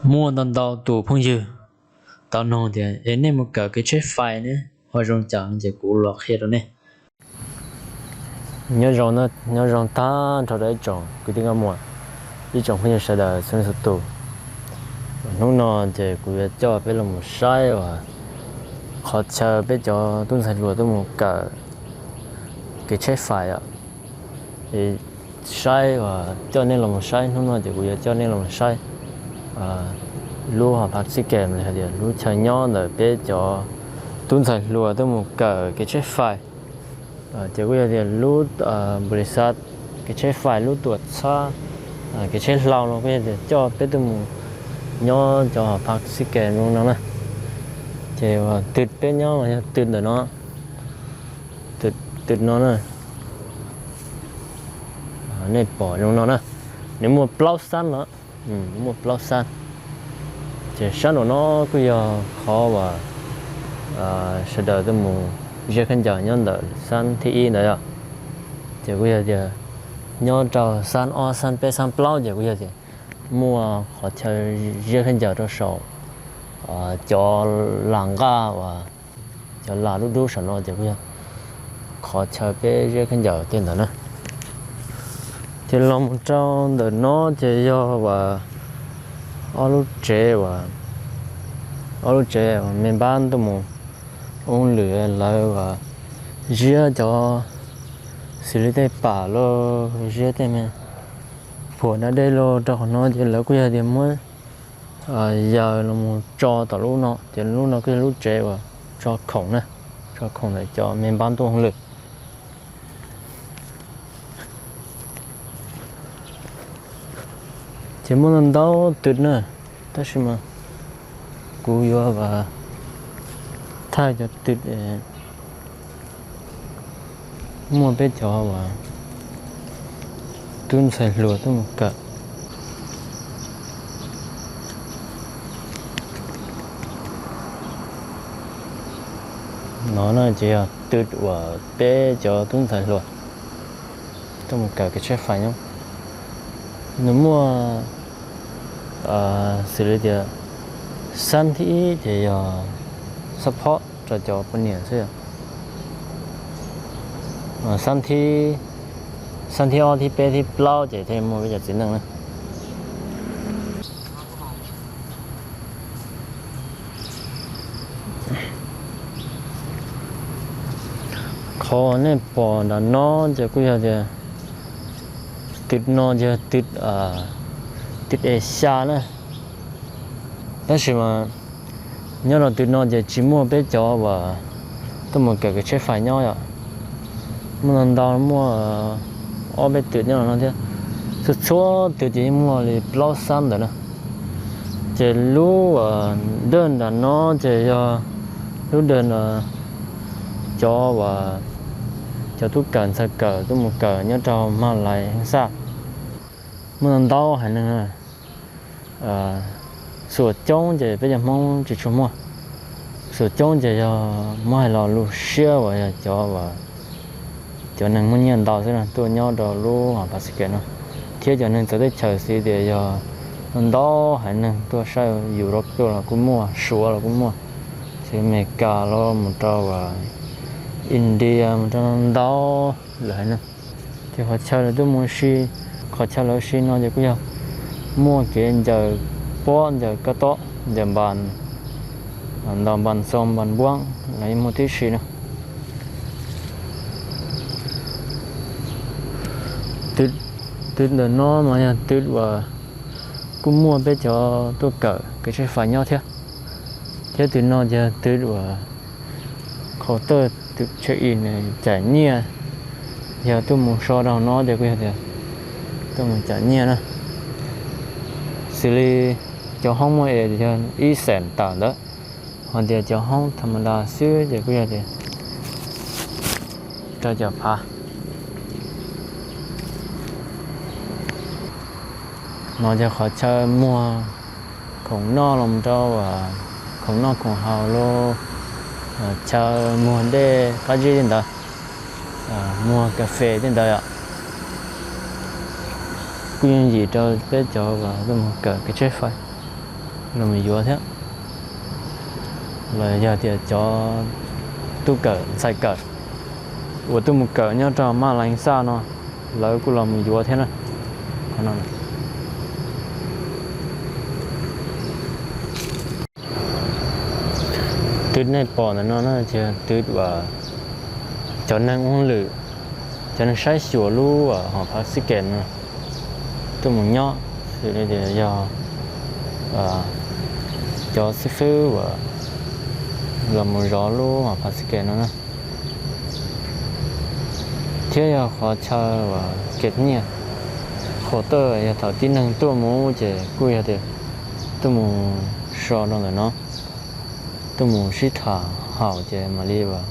Muaj ntau ntau tus phooj ywg tau nug tias es nej mus kawm kev tsheb fais ne ho zoo cas, ces kuv los qhia rau nej. Nyob zoo, nyob zoo tag nrho rau ib tsoom kwv tij nkauj muam, ib tsoom phooj ywg sawv daws txhua leej txhua tus. Hnub no ces kuv yuav coj peb los mus saib uas qhov chaw peb cov tub ntxhais hluas tuaj mus kawm kev tsheb fais os. Saib uas coj nej los mus saib, hnub no ces kuv yuav coj nej los mus saib lub hoo phav xib kem los hais tias lub chaw nyob ntawm peb cov tub ntxhais hluas tuaj mus kawm kev tsheb fais. Ces kuj yog tias lub npau li xav kev tsheb fais, lub tuam txhab kev tsheb hlau los kuj yog tias coj peb tuaj mus nyob cov hoo phav xib kem zoo no na. Ces twm peb nyob los yog twm ntawm no, twm no na. Nej pom zoo no na, nws muaj plaub xab no, muaj plaub xab. Ces sab nraum no kuj yog qhov uas sawv daws tuaj mus ziab khaub ncaws nyob ntawm xab thib ib ntawd yom. Ces kuj yog tias nyob rau xab ob, xab peb, xab plaub ces kuj yog tias muaj qhov chaw ziab khaub ncaws rau saum cov las nqaj uas cov las dub dub saum no ces kuj yog qhov chaw peb ziab khaub ncaws tej ntawd na. Ces los mus rau ntawm no ces yog uas ob lub tsev uas, ob lub tsev uas me npab tuaj mus ua lwm, lawv uas ziab cov xws li tej pam los ziab tej me phuam da dej los rau qhov no ces lawv kuj yog tias muab yaws los mus tso tom lub no ces lub no kuj yog lub tsev uas tso khoom na, tso khoom ntawm cov me npab tuaj ua lwm. Ces muaj ntau ntau twm na, tab sis mas kuv yuav thaij cov twm muaj peb cov uas tub ntxhais hluas tuaj mus kawm. No na ces yog twm uas peb cov tub ntxhais hluas tuaj mus kawm kev tsheb fais nyob. Nws muaj xws li tias xab thib ib ces yog support rau cov poj niam xwb. Xab thib, xab thib ob, thib peb, thib plaub ces thiaj muaj peb cov txiv neej na. Qhov nej pom nram no ces kuj yog tias twm no yog twm es xya na, tab sis mas nyob rau twm no ces tsis muaj peb cov uas tuaj mus kawm kev tsheb fais nyob yom. Muaj ntau ntau, muaj ob peb twm nyob no thiab. Txhua txhua twm ces yeej muaj li plaub xab ntawm na. Ces lub dawj nram no ces yog lub dawj cov uas cov tub kawm ntxhais kawm tuaj mus kawm nyob rau Maj Lais Heej Xaj. Muaj ntau ntau haiv neeg. Xuam coob ces peb cov Hmoob tsis tshua muaj. Xuam coob ces yog muab hais los lub siab uas yog cov uas cov neeg muaj nyiaj ntau xwb na tuaj nyob rau lub hoo Pacific no, thiab cov neeg txawv teb chaws xws tias yog ntau haiv neeg tuaj saib Europe tuaj los kuj muaj, Suav los kuj muaj, xws Amelikas los mus rau India mus rau ntau lawm haiv neeg. Ces qhov chaw lawv tuaj mus si, qhov chaw lawv si no ces kuj yog muaj kev ncaws pob, ncaws kab tob, ncaws npas, ntaus npas xoo npas npuab los yeej muaj tib si na. Twm ntawm no mas yog twm uas kuj muaj peb cov tuaj kawm kev tsheb fais nyob thiab. Thiab twm no yog twm uas qhov tawj twm check in cam nyiaj, yog tuaj mus so rau no ces kuj yog tias tuaj mus cam nyiaj na. Xws li cov hoob muaj es yog ib xees tawm ntawd, ho tias cov hoob tham ma da xwb ces kuj yog tias rau caum phav. No yog qhov chaw muag khoom noj los rau, khoom noj khoom haus los, chaw muag dej qab zib tej ntawd, muag kas fes tej ntawd yom. Kuj yooj yim rau peb cov uas tuaj mus kawm kev tsheb fais. los mus yuav thiab. Los yog tias cov tub kawm ntxhais kawm uas tuaj mus kawm nyob rau Maj Leej Xaj no, lawv kuj los mus yuav thiab na. Twb nej pom ntawm no na, twb uas cov neeg ua hauj lwm, cov neeg saib xyuas lub hoo phav xib kem no tuaj mus nyob, xws li tias yog cov xib fwb uas los mus zov lub hoo phav xib kem no na. Thiab yog qhov chaw uas kev nyiaj, qhov twg yog thaum tib neeg tuaj mus ces kuj yog tias tuaj mus so rau ntawm no, tuaj mus sib tham haum ces mam li uas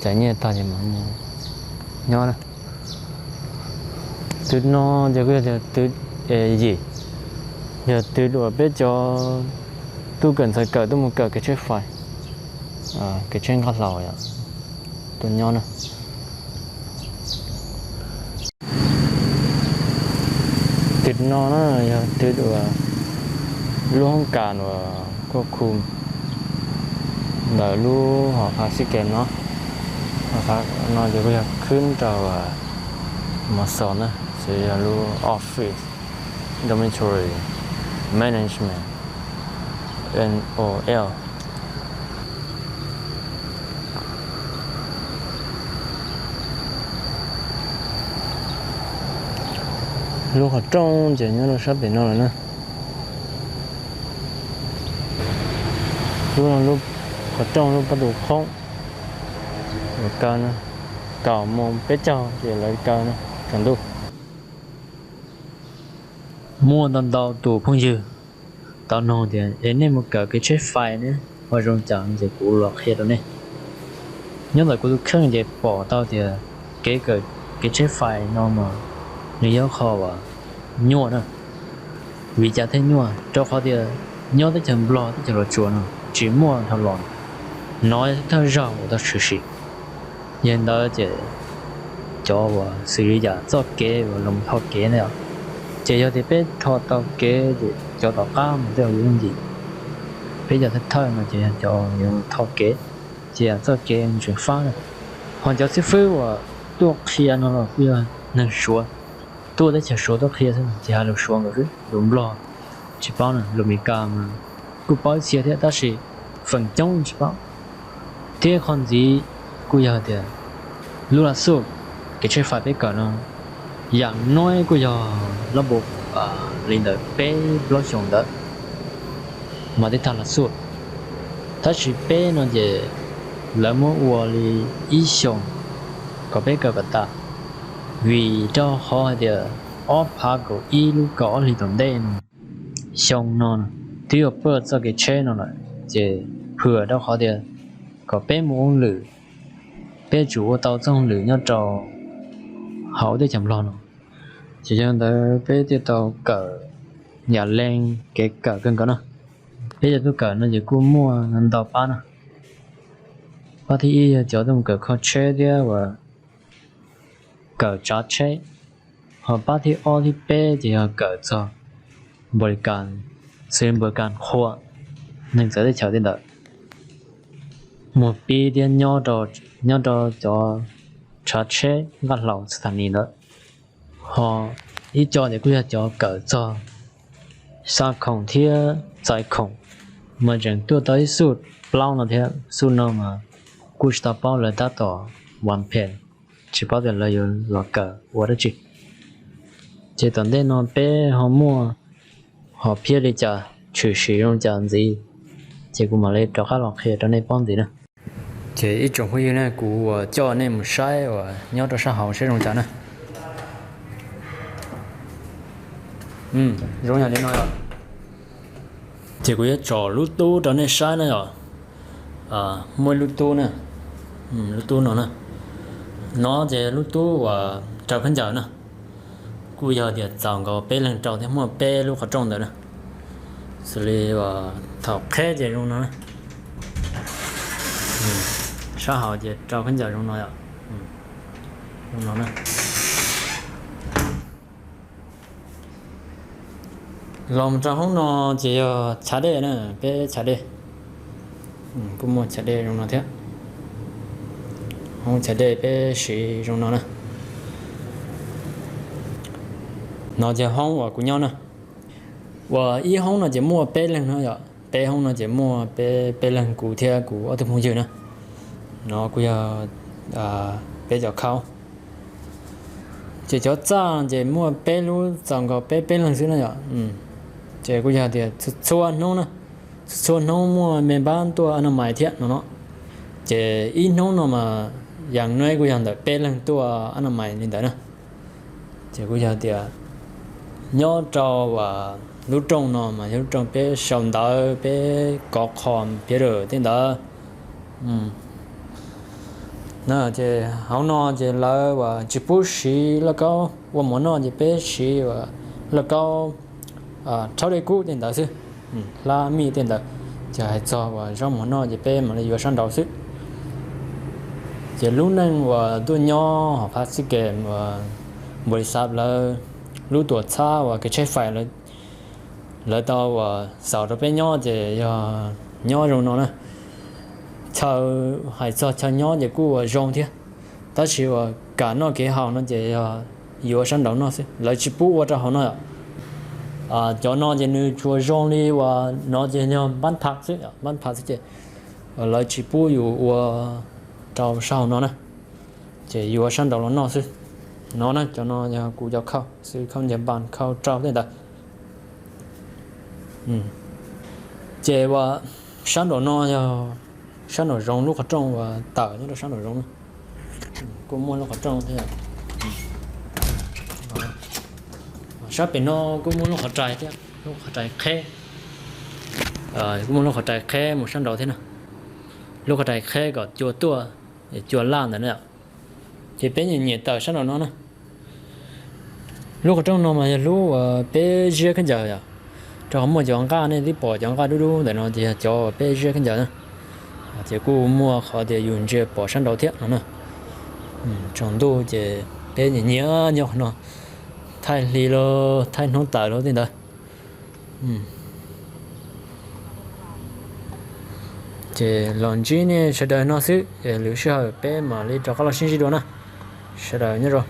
txais nyiaj tag ces mam mus nyob na. Twb no ces kuj yog tias twb yim, yog twb uas peb cov tub kawm ntxhais kawm tuaj mus kawm kev tsheb fais, kev tsheb nqaj hlau yom, tuaj nyob na. Twb no na yog twb uas lub hoob kas uas kuj khu ntawm lub hoo phav xib kem no. Hoo phav no ces kuj yog khwb rau mos xos na, ces yog lub office, dormitory, management, N O L. Lub qhov rooj ces nyob rau sab pem no lawm na. Lub, qhov rooj lub pob tw qhoob uas kaw na, kaum moos peb caug ces lawv kaw na, tsaus ntuj. Muaj ntau ntau tus phooj ywg tau nug tias es nej mus kawm kev tsheb fais ne ho zoo cas no ces kuv los qhia rau nej. Nyob ntawm kuv tus kheej ces pom tau tias kev kawm kev tsheb fais no mas nws yog qhov uas nyuaj na. Vim cas thiaj nyuaj? Rau qhov tias nyob teb chaws Nplog teb chaws Los Tsuas no tsis muaj dhau los, no thawj zaug uas tau tshwm sim. Yog li ntawd ces cov uas xws li yam txoj kev uas los tho kev ntawd, ces yog tias peb tho tau kev ces cov tom qab mus tej yuav yooj yim. Peb cov thawj thawj no ces yog cov yuav tho kev, ces yam txoj kev tseem fab na. Ho cov xib fwb uas tuaj qhia no los kuj yog neeg Suav, tuaj teb chaws Suav tuaj qhia xwb, ces hais lus Suav nkawd xwb, lus Nplog tsis paub na, lus Meskas mas kuj paub ib txhia thiab tab sis feem coob tsis paub. Thiab qhov ntxiv kuj yog tias lub lav xuj kev tsheb fais peb kawm no yam no kuj yog lab npus li ntawd peb plaub xyoos ntawd mas twb tag lav xuj. Tab sis peb no ces lawv muab ua li ib xyoos kom peb kawm kom tas, vim rau qhov hais tias ob phav kaum ib lub kaum ob hlis tom ntej no, xyoo no twb yuav pawj txoj kev tsheb no lawm, ces phwm rau qhov tias kom peb mus ua lwm, peb tsum ua tau txoj hauj lwm nyob rau hauv teb chaws Nplog no. Ces yog li ntawd peb thiaj tau kawm yam leej kev kawm kawg nkaus na. Peb cov tuaj kawm no ces kuj muaj ntau pab na. Pab thib ib yog cov tuaj mus kawm kho tsheb thiab uas kawm tsav tsheb, ho pab thib ob thib peb ces yog kawm txog npaum li kas, xws li npaum li kas qhua, neeg txawv teb chaws tej ntawd, muag pib thiab nyob rau cov tshav tsheb nqaj hlau txhua thaj ni ntawd. Ho ib co ces kuj yog cov kawm txog xa khoom thiab txais khoom, mas tseem tuaj tau ib xuj plaub no thiab. Xuj no mas kuj tsis tau paub lawv tab tom vas phem, tsis paub tias lawv yuav los kawm ua dab tsi. Ces tom ntej no peb ho muaj hom phiaj li cas, tshwm sim zoo li cas ntxiv, ces kuv mam li rov qab los qhia rau nej paub ntxiv na. Ces ib tsoom phooj ywg ne, kuv uas coj nej mus saib uas nyob rau sab hauv saib zoo cas na. Zoo yam li no yom. Ces kuv yuav tsom lub tub rau nej saib na yom. Muaj ib lub tub na, lub tub no na. No ces lub tub uas raws khaub ncaws na, kuj yog tias txaus nkaus peb leeg rau thiab, muaj peb lub qhov rooj ntawd na. Xws li thaum qheb ces zoo no na, sab hauv ces rau khaub ncaws zoo no yom, zoo no na. Los mus rau hoob no ces yog chav dej na, peb chav dej. Kuj muaj chav dej zoo no thiab. Hoob chav dej peb siv zoo no na. No ces hoob uas kuv nyob na. Uas ib hoob no ces muaj peb leeg no yom, peb hoob no ces muaj peb, peb leeg, kuv thiab kuv ob tug phooj ywg na. No kuj yog peb cov khaub. Ces cov txaj ces muaj peb lub, txaus nkaus peb, peb leeg xwb na yom. Ces kuj yog tias txhua hnub na, txhua hnub muaj me npab tuaj a na mais thiab no no. Ces ib hnub no mas yam no kuj yog ntawm peb leeg tuaj a na mais li ntawd na. Ces kuj yog tias nyob rau lub rooj no mas yog lub rooj peb sau ntawv, peb kov qhom piav rawm tej ntawd. Ces hauv no ces lawv uas tsis pub siv lauj kaub ua mov noj ces peb siv uas lauj kaub rhaub dej kub tej ntawd xwb, hlab mij tej ntawd. Ces hais txog uas zaub mov noj ces peb mam li yuav sab nraud xwb. Ces lub neej uas tuaj nyob hauv phab xib kem uas npau li xav lawv lub tuam txhab uas kev tsheb fais lawv tau uas xaus rau peb nyob ces yog nyob zoo no na. Chaw, hais txog chaw nyob ces kuj uas zoo thiab, tab sis uas kam noj kev haus no ces yog yuav sab nraud noj xwb, lawv tsis pub ua rau hauv no. Cov no ces nws tsuas zoo li uas no ces yog npab pha xwb, npab pha xwb ces lawv tsis pub yus ua rau sab hauv no na, ces yuav sab nraud los noj xwb. No na, cov no yog kuv cov khau xwb, khau ncaws npas, khau rau tej ntawd. Ces uas sab nraum no yog sab nraum zoov, lub qhov rooj uas tawm nyob rau sab nraum zoov na. Kuj muaj lub qhov rooj thiab. Sab pem no kuj muaj lub qhov rais thiab, lub qhov rais qheb. Kuj muaj lub qhov rais qheb mus sab nraud thiab na. Lub qhov rais qheb kom cua tuaj, cua laj ntawd na. Ces peb nyiam nyiam tawm sab nraum no na. Lub qhov rooj no mas yog lub uas peb ziab khaub ncaws yom, rau qhov muaj cov nqaj, nej twb pom cov nqaj dub dub ntawm no ces yog cov uas peb ziab khaub ncaws na. Ces kuj muaj qhov tias yus ntsia pom sab nraud thiab no na. Tsaus ntuj ces peb nyiam nyiam nyob qhov no, thaij hli los thaij hnub tawm los tej ntawd. Ces los ntsib nej sawv daws no xwb, lwm sij hawm peb mam li rov qab los sib ntsib dua na. Sawv daws nyob zoo.